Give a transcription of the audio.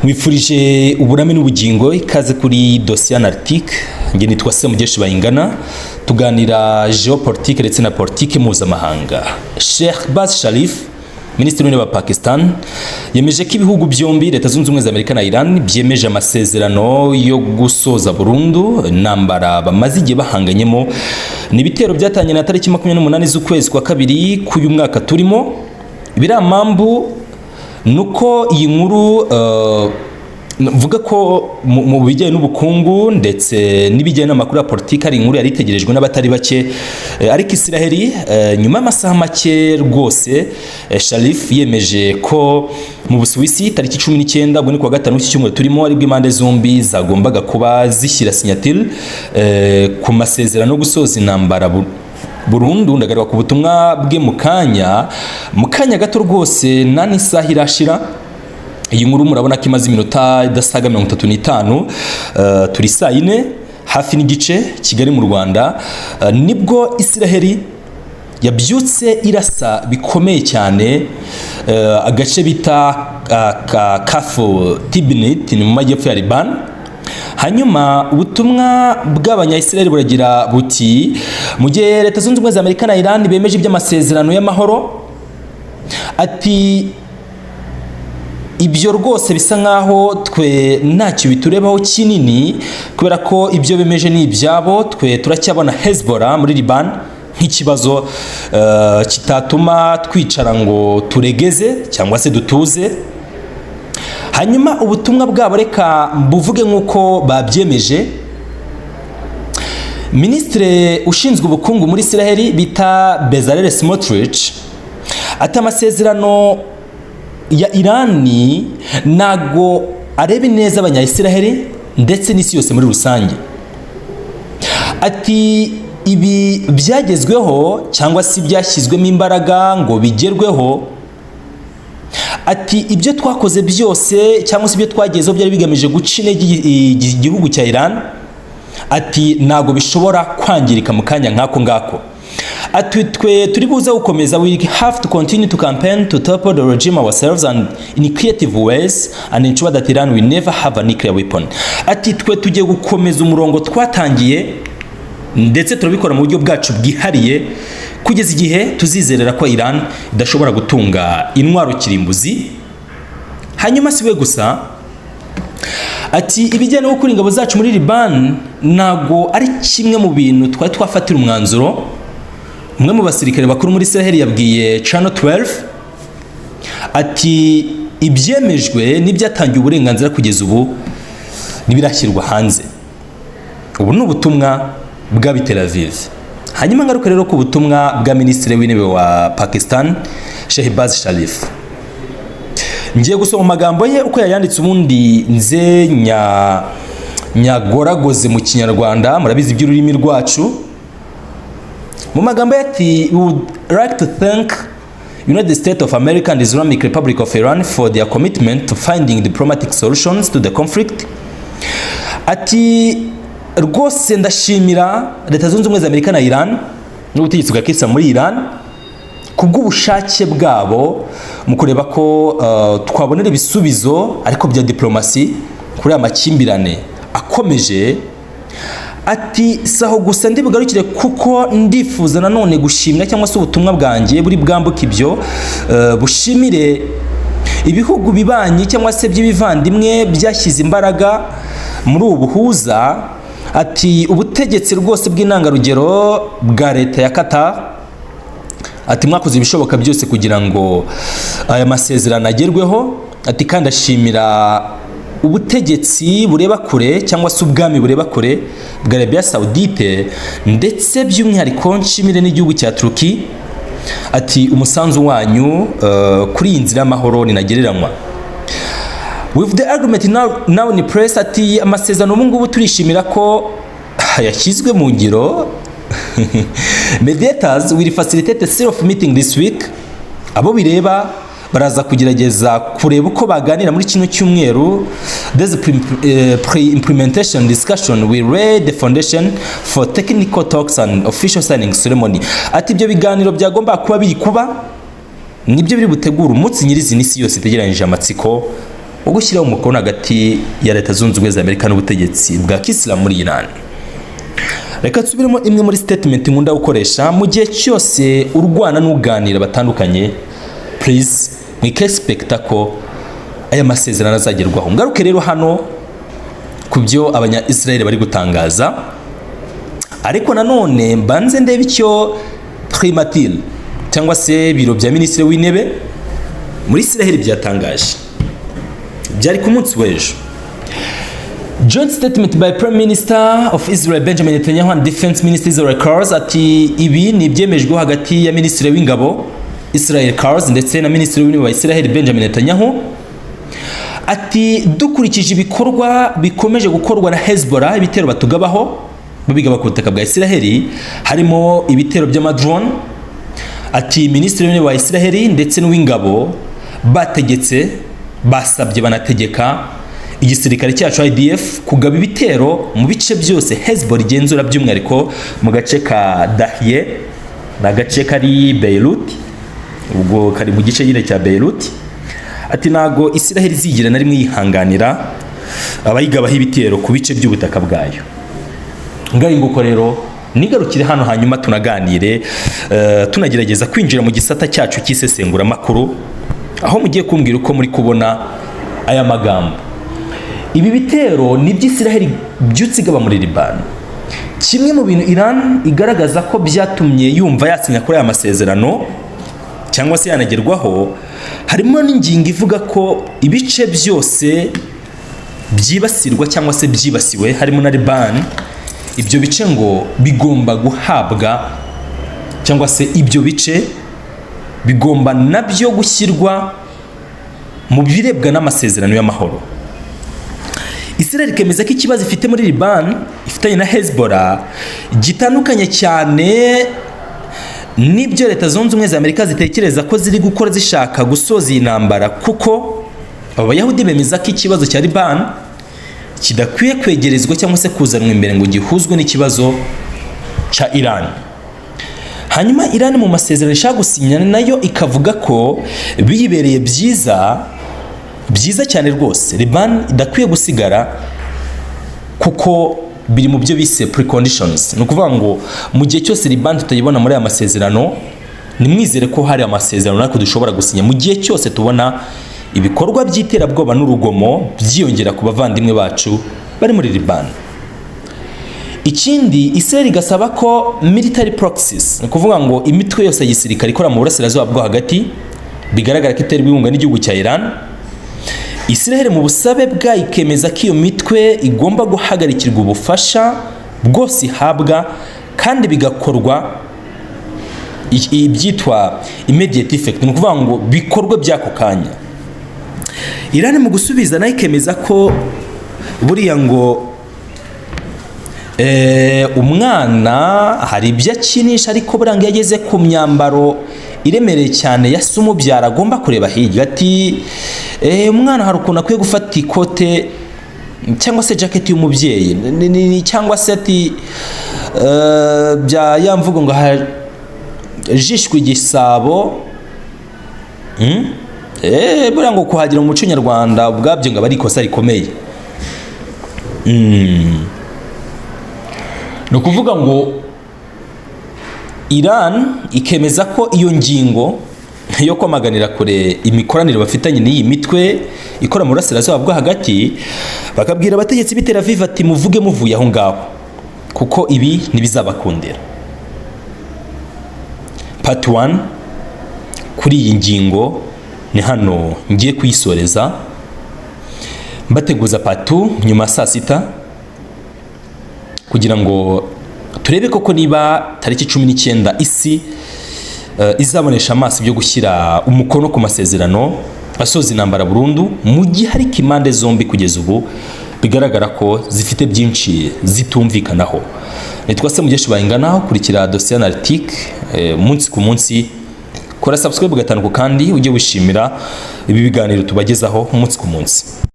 Nkwifurije uburame n'ubugingo. Ikaze kuri Dosiye Analytique. Njye nitwa Semugeshi Bayingana, tuganira géopolitique ndetse na politike mpuzamahanga. Shehbaz Sharif, Minisitiri w'Intebe wa Pakistan, yemeje ko ibihugu byombi, Leta Zunze Ubumwe za Amerika na Iran, byemeje amasezerano yo gusoza burundu intambara bamaze igihe bahanganyemo. Ni ibitero byatangiye na tariki 28 z'ukwezi kwa kabiri k'uyu mwaka turimo. Ibiramambu nuko iyi nkuru mvuga ko mu bijyanye n'ubukungu ndetse n'ibijyanye n'amakuru ya politiki ari inkuru yari itegerejwe n'abatari bake. Ariko Isiraheli, nyuma y'amasaha make rwose Sharif yemeje ko mu Busuwisi tariki 19, ubwo ni kuwa gatanu w'iki cyumweru turimo, aribwo impande zombi zagombaga kuba zishyira signature ku masezerano yo gusoza intambara burundu. Ndagaruka ku butumwa bwe mu kanya gato rwose, nta n'isaha irashira. Iyi nkuru murabona ko imaze iminota idasaga 35. Turi saa yine hafi n'igice Kigali mu Rwanda. Nibwo Isiraheli yabyutse irasa bikomeye cyane agace bita ka Kafr Tibnin, ni mu majyepfo ya Liban. Hanyuma ubutumwa bw'Abanyayisiraheli buragira buti: mu gihe Leta Zunze Ubumwe za Amerika na Iran bemeje iby'amasezerano y'amahoro, ati ibyo rwose bisa nkaho twe ntacyo biturebaho kinini, kubera ko ibyo bemeje ni ibyabo. Twe turacyabona Hezbollah muri Liban nk'ikibazo kitatuma twicara ngo turegeze cyangwa se dutuze. Hanyuma ubutumwa bwabo reka mbuvuge nk'uko babyemeje. Minisitiri ushinzwe ubukungu muri Isiraheli bita Bezalel Smotrich ati amasezerano ya Irani ntago arebe neza Abanyayisiraheli ndetse n'isi yose muri rusange. Ati ibi byagezweho cyangwa se byashyizwemo imbaraga ngo bigerweho, ati ibyo twakoze byose cyangwa se ibyo twagezeho byari bigamije guca intege igihugu cya Iran, ati ntabwo bishobora kwangirika mu kanya nk'ako ngako. Ati twe turi buze gukomeza, we have to continue to campaign to topple the regime ourselves and in creative ways and ensure that Iran will never have a nuclear weapon. Ati twe tugiye gukomeza umurongo twatangiye, ndetse turabikora mu buryo bwacu bwihariye, kugeza igihe tuzizerera ko Iran idashobora gutunga intwaro kirimbuzi. Hanyuma si we gusa, ati ibijyanye no gukura ingabo zacu muri Liban ntabwo ari kimwe mu bintu twari twafatira umwanzuro. Umwe mu basirikare bakuru muri Israel yabwiye Channel 12 ati ibyemejwe n'ibyatangiwe uburenganzira kugeza ubu ntibirashyirwa hanze. Ubu ni ubutumwa bwa Tel Aviv. Hanyuma ngaruka rero ku butumwa bwa Minisitiri w'Intebe wa Pakistan, Shehbaz Sharif. Ngiye gusoma amagambo ye uko yayanditse, ubundi nze nyagoragoze mu Kinyarwanda, murabizi iby'ururimi rwacu. Mu magambo ye ati: "We would like to thank United States of America and Islamic Republic of Iran for their commitment to finding diplomatic solutions to the conflict." Ati rwose ndashimira Leta Zunze Ubumwe za Amerika na Iran n'ubutegetsi bwa kisilamu muri Iran kubw'ubushake bwabo mu kureba ko twabonera ibisubizo ariko bya diplomasi kuri aya makimbirane akomeje. Ati saho gusa ndi bugarukire, kuko ndifuza nanone gushimira, cyangwa se ubutumwa bwanjye buri bwambuka ibyo, bushimire ibihugu bibanyi cyangwa se by'ibivandimwe byashyize imbaraga muri ubu buhuza. Ati ubutegetsi rwose bw'intangarugero bwa leta ya Qatar, ati mwakoze ibishoboka byose kugira ngo aya masezerano agerweho. Ati kandi ashimira ubutegetsi bureba kure cyangwa se ubwami bureba kure bwa Arabia Saudite, ndetse by'umwihariko nshimire n'igihugu cya Turkey. Ati umusanzu wanyu kuri iyi nzira y'amahoro ninagereranywa. With the agreement now in place, ati amasezerano ubu ngubu turishimira ko yashyizwe mu ngiro, mediators will facilitate a series of meeting this week. Abo bireba baraza kugerageza kureba uko baganira muri kino cyumweru. This pre-implementation discussion will lay the foundation for technical talks and official signing ceremony. Ati ibyo biganiro byagomba kuba biri kuba nibyo biri butegura umunsi nyirizina isi yose itegeranyije amatsiko. wo gushyiraho umukono hagati ya Leta Zunze Ubumwe za Amerika n'ubutegetsi bwa kisilamu muri Iran. Reka nsubiremo imwe muri statement nkunda gukoresha: mu gihe cyose urwana n'uganira batandukanye, please, mwikexpecta ko aya masezerano azagerwaho. Ngaruke rero hano ku byo abanya Israel bari gutangaza, ariko nanone mbanze ndebe icyo Primature cyangwa se biro bya Minisitiri w'Intebe muri Israel byatangaje. Byari ku munsi w'ejo. Joint statement by Prime Minister of Israel Benjamin Netanyahu and Defense Minister Israel Katz. Ati ibi ni ibyemejwe hagati ya Minisitiri w'Ingabo Israel Katz ndetse na Minisitiri w'Intebe wa Israel Benjamin Netanyahu. Ati dukurikije ibikorwa bikomeje gukorwa na Hezbollah, ibitero batugabaho, babigaba ku butaka bwa Israel, harimo ibitero by'amadrone. Ati Minisitiri w'Intebe wa Israel ndetse n'uw'ingabo bategetse, basabye, banategeka igisirikare cyacu IDF kugaba ibitero mu bice byose Hezbollah igenzura, by'umwihariko mu gace ka Dahiye, ni agace kari Beirut, ubwo kari mu gice nyine cya Beirut. Ati ntago Israel izigira na rimwe yihanganira abayigabaho ibitero ku bice by'ubutaka bwayo. Ngaho nguko rero, nigarukire hano, hanyuma tunaganire, tunagerageza kwinjira mu gisata cyacu cy'isesenguramakuru, aho mugiye kumbwira uko muri kubona aya magambo. Ibi bitero ni iby'Isiraheli byutse igaba muri Libani. Kimwe mu bintu Iran igaragaza ko byatumye yumva yasinya kuri aya masezerano cyangwa se yanagerwaho, harimo n'ingingo ivuga ko ibice byose byibasirwa cyangwa se byibasiwe, harimo na Liban, ibyo bice ngo bigomba guhabwa cyangwa se ibyo bice bigomba nabyo gushyirwa mu birebwa n'amasezerano y'amahoro. Israel ikemeza ko ikibazo ifite muri Liban ifitanye na Hezbollah gitandukanye cyane n'ibyo Leta Zunze Ubumwe za Amerika zitekereza ko ziri gukora zishaka gusoza iyi ntambara, kuko abo Bayahudi bemeza ko ikibazo cya Liban kidakwiye kwegerezwa cyangwa se kuzanwa imbere ngo gihuzwe n'ikibazo cya Iran. Hanyuma Iran mu masezerano ishaka gusinya nayo ikavuga ko biyibereye byiza, byiza cyane rwose, Liban idakwiye gusigara, kuko biri mu byo bise preconditions. Ni ukuvuga ngo mu gihe cyose Liban tutayibona muri aya masezerano, nimwizere ko hari amasezerano natwe dushobora gusinya. Mu gihe cyose tubona ibikorwa by'iterabwoba n'urugomo byiyongera ku bavandimwe bacu bari muri Liban. Ikindi, Israel igasaba ko military proxies, ni ukuvuga ngo imitwe yose ya gisirikare ikora mu Burasirazuba bwo Hagati, bigaragara ko iterwa inkunga n'igihugu cya Iran, Israel mu busabe bwayo ikemeza ko iyo mitwe igomba guhagarikirwa ubufasha bwose ihabwa, kandi bigakorwa ibyitwa immediate effect, ni ukuvuga ngo bikorwe by'ako kanya. Iran mu gusubiza nayo ikemeza ko buriya ngo umwana hari ibyo akinisha, ariko buriya ngo iyo ageze ku myambaro iremereye cyane ya se umubyara agomba kureba hirya. Ati umwana hari ukuntu akwiye gufata ikote cyangwa se jaketi y'umubyeyi, cyangwa se ati bya ya mvugo ngo hajishwe igisabo. Buriya ngo kuhagira mu muco nyarwanda ubwabyo ngo aba ari ikosa rikomeye. Ni ukuvuga ngo Iran ikemeza ko iyo ngingo yo kwamaganira kure imikoranire bafitanye n'iyi mitwe ikora mu Burasirazuba bwo Hagati, bakabwira abategetsi b'i Tel Aviv ati muvuge muvuye aho ngaho, kuko ibi ntibizabakundira. Part 1 kuri iyi ngingo ni hano ngiye kuyisoreza, mbateguza part 2 nyuma ya saa sita, kugira ngo turebe koko niba tariki 19 isi izabonesha amaso ibyo gushyira umukono ku masezerano asoza intambara burundu, mu gihe ariko impande zombi kugeza ubu bigaragara ko zifite byinshi zitumvikanaho. Nitwa Semugeshi Bayingana. Kurikira Dosiye Analytique umunsi ku munsi, kora subscribe gatanu ku kandi, ujye wishimira ibi biganiro tubagezaho umunsi ku munsi.